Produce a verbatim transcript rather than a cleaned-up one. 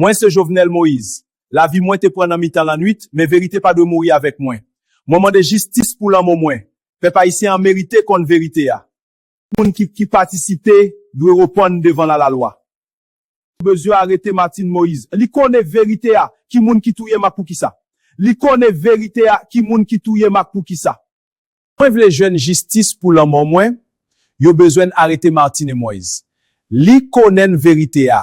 Mwen se Jovenel Moïse. Lavi mwen te pran nan mitan lannwit, men verite pa dwe mouri avèk mwen. Mwen mande jistis pou lanmò mwen. Pèp ayisyen an merite konn verite a. Moun ki, ki patisipe dwe reponn devan la, lalwa. Yo bezwen arete Martine Moïse. Li konnen verite a, ki moun ki touye m ak poukisa. Li konnen verite a, ki moun ki touye m ak poukisa. Mwen vle jwenn jistis pou lanmò mwen, yo bezwen arete Martine Moïse. Li konnen verite a,